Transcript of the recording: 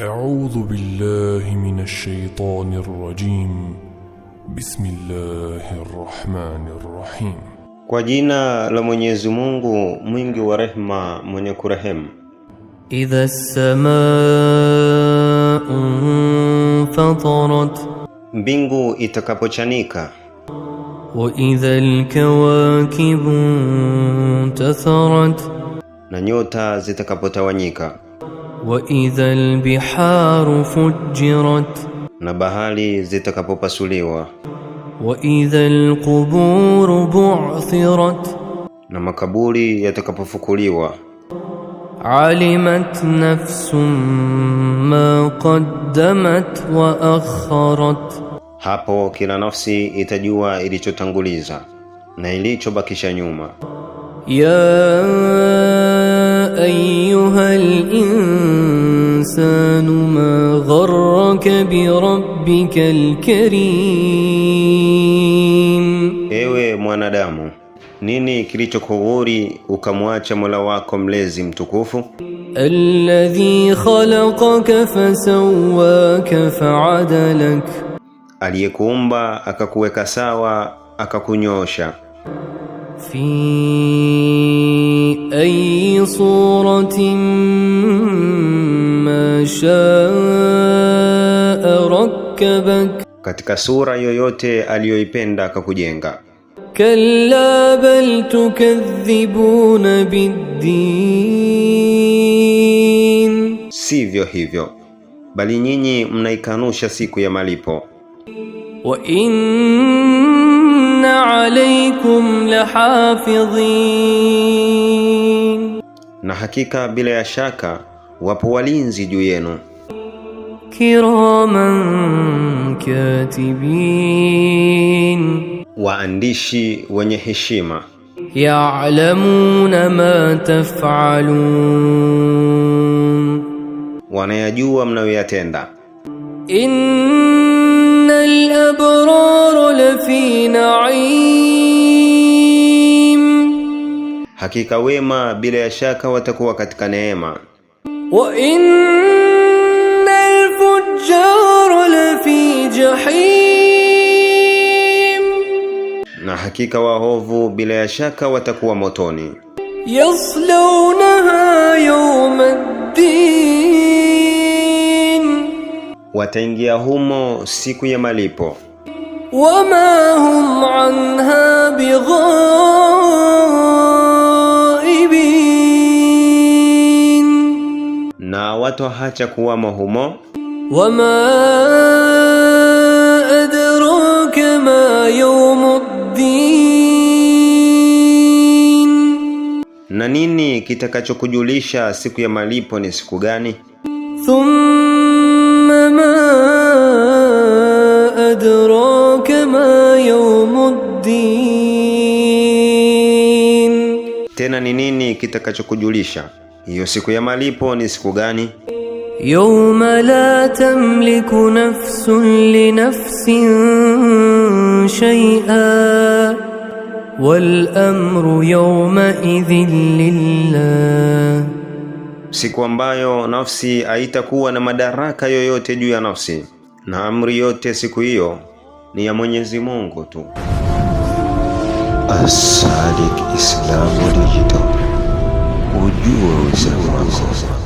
أعوذ بالله من الشيطان الرجيم. بسم الله الرحمن الرحيم. Kwa jina la Mwenyezi Mungu mwingi wa rehma mwenye kurehemu. إذا السماء انفطرت Mbingu itakapochanika, وإذا الكواكب انتثرت na nyota zitakapotawanyika, وإذا البحار فجرت na bahari zitakapopasuliwa, وإذا القبور بعثرت na makaburi yatakapofukuliwa, علمت نفس ما قدمت وأخرت hapo kila nafsi itajua ilichotanguliza na ilichobakisha nyuma. يا أيها الإنسان ما غرك بربك الكريم Ewe mwanadamu, nini kilichokughuri ukamwacha Mola wako mlezi mtukufu, الذي خلقك فسواك فعدلك aliyekuumba akakuweka sawa akakunyoosha? في أي صورة ما شاء ركبك Katika sura yoyote aliyoipenda akakujenga. كلا بل تكذبون بالدين Sivyo hivyo, bali nyinyi mnaikanusha siku ya malipo. وإن عليكم لحافظين Na hakika bila ya shaka wapo walinzi juu yenu, كراما كاتبين waandishi wenye heshima, يعلمون ما تفعلون wanayajua mnayoyatenda. إن الأبرار لفي نعيم Hakika wema bila ya shaka watakuwa katika neema, وإن الفجار لفي جحيم na hakika waovu bila ya shaka watakuwa motoni, يصلونها يوم الدين wataingia humo siku ya malipo, وما هم عنها بغائبين na watoacha kuwamo humo. وما أدراك ما يوم الدين Na nini kitakachokujulisha siku ya malipo ni siku gani? ثم ما أدراك ما يوم الدين Tena ni nini kitakachokujulisha hiyo siku ya malipo ni siku gani? يوم لا تملك نفس لنفس شيئا والأمر يومئذ لله Siku ambayo nafsi haitakuwa na madaraka yoyote juu ya nafsi, na amri yote siku hiyo ni ya Mwenyezi Mungu tu. Asalik Islamu Digital, ujue Uislamu wako.